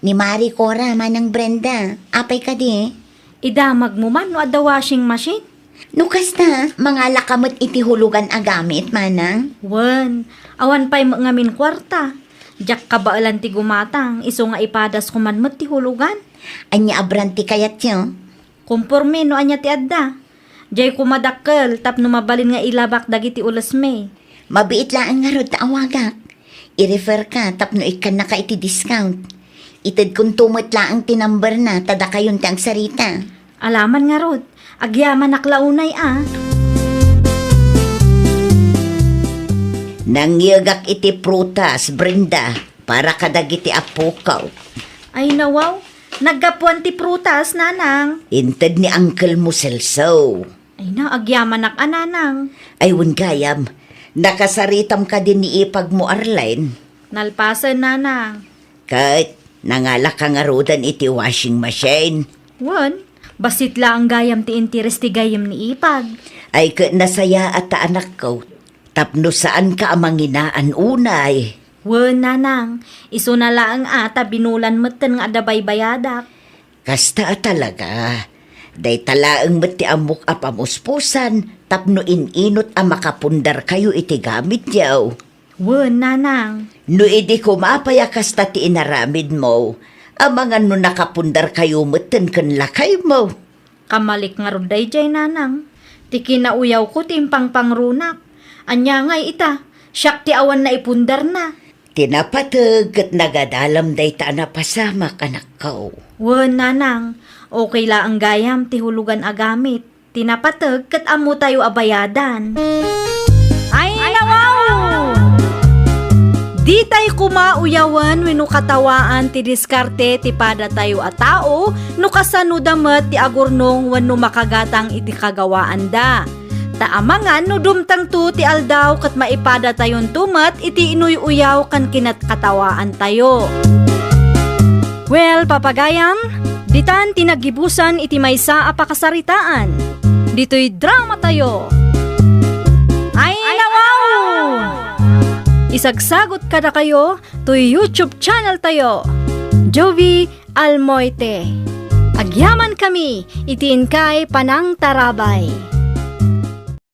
Ni Mari Cora, Manang Brenda, apay kadi? Idamagmo man no adda washing machine? No kasta, mangalaka met iti hulugan a gamit, manang? Wen, awan pay met ngamin kuarta. Diak kabaelan ti gumatang, isu nga ipadasko man met ti hulugan. Ania a brand ti kayatyo? Komporme no ania ti adda. Diay koma dakkel tapno mabalin nga ilabak dagiti ulesmi. Mabiit laeng ngarud ta awagak. I-refer ka tapno ikkannaka iti discount. Itedkonto met laeng ti number na ta dakayon ti agsarita. Alaman ngarud, agyamanak la unay a. Nangyegak iti prutas, Brenda, para kadagiti appokaw. Ay, nawaw, naggapuan ti prutas, nanang. Inted ni uncle mo, Celso. Ay na, agyamanak a, nanang. Ay, wen gayam, nakasaritam kadi ni ipagmo, Arlene? Nalpasen, nanang. Ket nangalaka ngaruden iti washing machine? Wen, bassit laeng gayam ti interes ti gayyem ni ipag. Ay, ket nasayaat ta, anakko, tapno saanka a manginaan unay. Wen, nanang, isuna laeng a ta binulan metten nga adda baybayadak. Kasta a talaga. Dayta laeng met ti ammok a pamuspusan tapno in-inut a makapundarkayo iti gamityo. Wen, nanang. No idi koma pay a kasta ti inaramidmo, amangan no nakapundarkayo metten ken lakaymo. Kamalik ngarud daydiay, nanang. Ti kinauyawko ti impangpangrunak. Ania ngay ita, siak ti awan naipundarna. Ti napateg ket nagadalam dayta a napasamak, anakko. Wen, nanang, okay laeng gayam ti hulugan a gamit. Ti napateg ket ammotayo a bayadan. Ay, nawaw! Ditay koma uyawen wenno katawaan ti diskarte ti padatayo a tao no kasanoda met ti agurnong wenno makagatang iti kagawaanda. Ta amangan no dumtengto ti aldaw ket maipadatayonto met iti inuy-uyaw ken kinatkatawaantayo. Well, papagayam, ditan ti naggibusan iti maysa a pakasaritaan. Ditoy dramatayo. Ay, nawaw! Isagsagot kadakayo toy YouTube channel tayo, Jovie Almoite. Agyaman kami iti inkay panangtarabay.